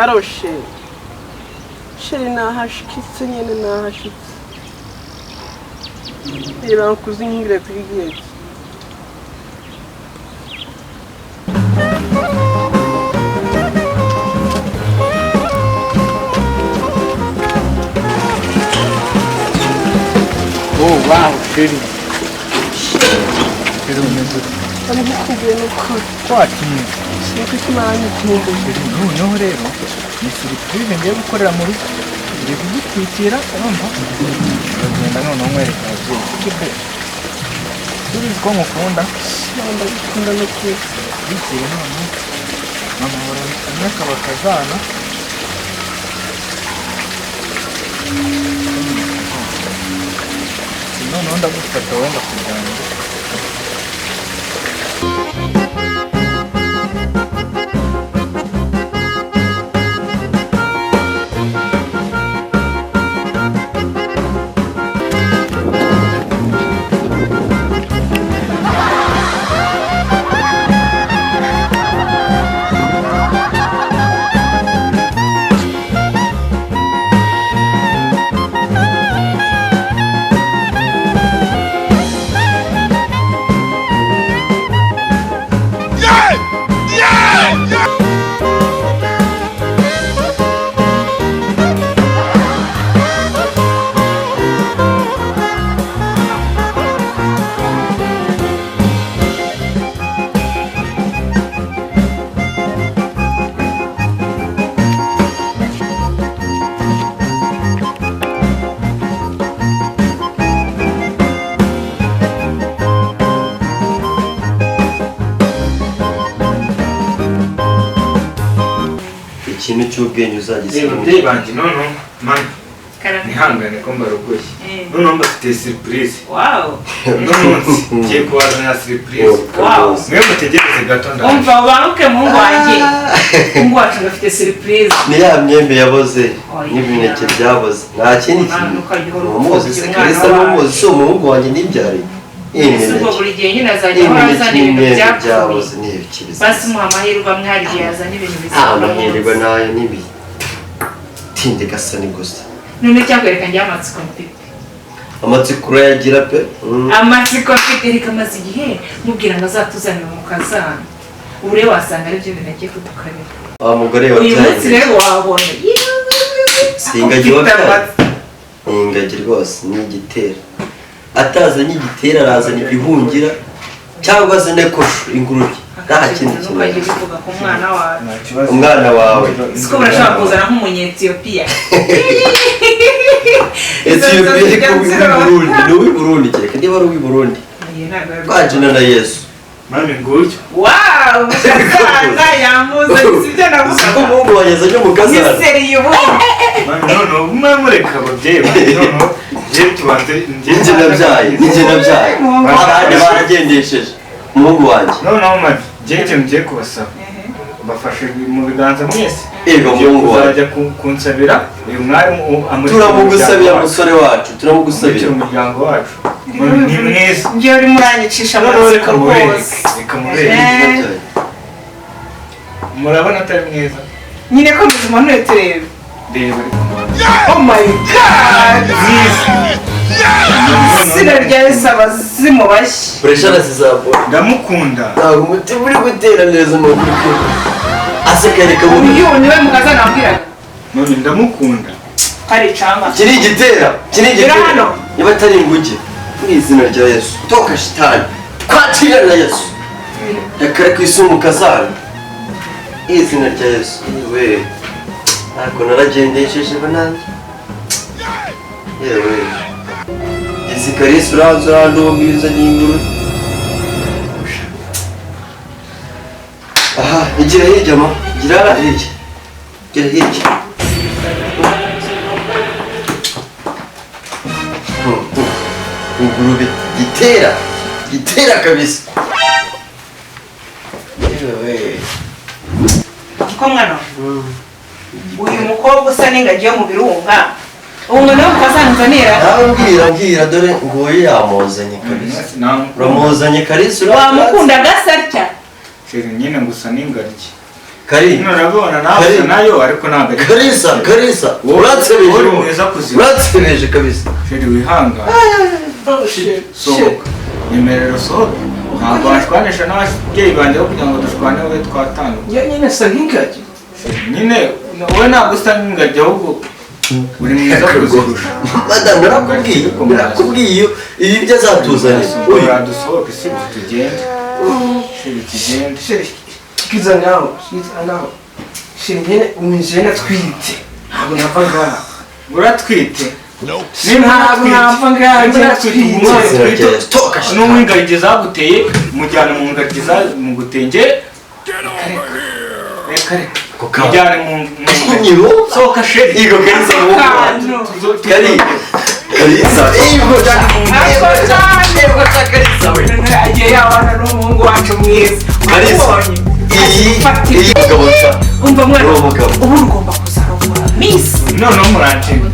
Aro chéri. Chéri nahashikitse nyene nahashitse. Reba nkuzingira kuri gate. Oh wow, chéri. Chéri umeze ute? Ndamukumbuye n'ukuri. Twatinze. Sinzi ko Imana ikumbuye. Chéri noneho rero ni surprise ngiye gukorera mu rugo. Ngiye kugutwikira urumva? Uragenda noneho nkwereka ababyeyi. Sibyo pe? Urabizi ko ngukunda. Ndagukunda n'ukuri. Bikeye noneho. Mama umwe akaba akazana. Noneho ndagufata wenda kujyana. Ikintu cy'ubwenge uzagisiga. Ababyeyi banjye noneho mama nihangane ko mbarogoye. Noneho mbafitiye surprise. Wow. Uno munsi ngiye kubazanira surprise. Wow. Mwe mutegereze gato ndaje. Umva ubanguke muhungu wanjye. Muhungu wacu ngafite surprise. Ni ya myembe yaboze n'imineke byaboze. Nta kindi kintu. Umuzi se Kalisa n'umuzi si umuhungu wanjye nibyariye. Ese buri gihe nyine azajya ahora azana ibintu byapfuye. Ni ibiki bizima. Basi muha amahirwe amwe hari igihe yazana ibintu bizima. Amahirwe nayo nibi. Tinde gasa ni gusa. None cyakwereka njye amatsiko mfite. Amatsiko urayagira pe? Amatsiko mfite reka amaze igihe mubwira ngo azatuzanire mu kazana. Ubu rero wasanga ari byo bintu agiye kudukorera. Wa mugore wabyaye. Uyu munsi rero wabona. Si ingagi wabyaye. Ni ingagi rwose ni igitera. Atazanye igitera arazana igihungira cyangwa azane kosho ingurube. Nta kindi kintu. Ukagira ku mwana wawe. Umwana wawe. Siko barashaka kuzana nk'umunyetiyopiya. Etiyopiya ariko w'i Burundi, ni uw'i Burundi kereka niba ari uw'i Burundi. Twajina na Yesu. Mami nguyu. Wow, mukazana yamuzanye sibyo navuga. Siko umuhungu wanjye azanye umukazana. Miseri y'ubu. Mami noneho mwamureka ababyeyi banjye noneho ngiye tubanze Ninjye nabyaye, ninjye nabyaye. Abandi baragendesheje umuhungu wanjye. Noneho mami, ngiye ikintu ngiye kubasaba. Mbafashe mu biganza mwese. Ego muhungu wanjye. Uzajya kunsabira uyu mwari amurikira. Turamugusabira musore wacu, turamugusabira. Umuryango wacu. Ni mwiza. Ngiye uri muranyicisha amatsiko rwose. Reka mubereke. Murabona atari mwiza. Nyine ko muzimanure turebe. Reba. Oh my God! Izina rya Yesu abazimu bashya. Pressure zizabona. Ndamukunda. Ntabwo umutima uri gutera neza ni ukuri. Asekereka mu uyu niwe mukazana wambwiraga. None ndamukunda. Hari camba. Iki ni igitera, iki ni igitera. Niba atari inguge. Mu izina rya Yesu. Toka shitani. Twakira na Yesu. Reka reka isumukazana. Izina rya Yesu. Yewe. Ariko naragendesheje banange. Yewe. Izi Kalisa uranze urandumiza n'inguru. Aha, igira hirya ma. Gira hirya. Gira hirya. Ingurube gitera. Gitera kabisa. Yewe. Ko mwana. Uyu mukobwa usa n'ingagi yo mu birunga. Ubu noneho mukazanzanira. Nawe mbwira dore nguyu yamuzanye kabisa. Uramuzanye Kalisa wamukunda gasarya. Chéri nyine ngusa n'ingagi. Kari. Nurabibona nawe Kari. usa nayo, ariko ntabwo ari. Karisa, Karisa, uransebeje. Uri mwiza kuzima. Uransebeje kabisa. Chéri, wihangane, sohoka, nyemerera usohoke. Ntabwo washwanisha n'ababyeyi banjye aho kugira ngo dushwane wowe twatandukanye. Njye nyine sa nk'ingagi. Nyine wowe ntabwo usa nk'ingagi, ahubwo uri mwiza kuzirusha. Madamu, narakubwiye, narakubwiye iyo ibi byo azatuzanira uyu. Dusohoke, sibyo? Tugende, chéri, tugende. Chéri, kiza nawe, kiza nawe. Chéri, nyine umwijene atwite, ntabwo nava ngaha. Uratwite? Ntabwo nava ngaha njye Niba natwite. umwana utwite Toka shitani. n'uw'ingagi zaguteye, mujyana mu ngagi mugutenge. Reka, reka. Ako kantu. Mujyane mu ngagi. Nyibo. Sohoka, chéri. Igo Karisa mu Kari. Karisa. Igo Ariko cyane. Igo cya Karisa we. Agiye yabana n'umuhungu wacu mwiza. Karisa. Wamubonye? Iyi Fata iyi mugabo nsa. Umva mwana, Uri umugabo. ubu ugomba kuzarongora miss. Noneho muranshinga.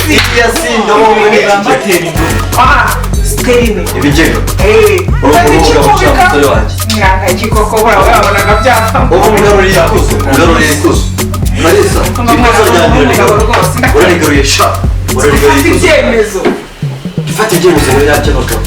Iriya sinda wo muri iki gihe. Batera indobo. Ah, sterine. Ibigega. Eh, Uri umugabo cyangwa umusore wanjye. Mwangagi koko buriya wabonaga byapfa. Ubu ngaruriye ikuzo, ngaruriye ikuzo. Karisa, ikuzo ryanjye urarigaruye. Urarigaruye sha. Urarigaruye Fata ikuzo. ibyemezo. Fata ibyemezo muri bya by'abagabo.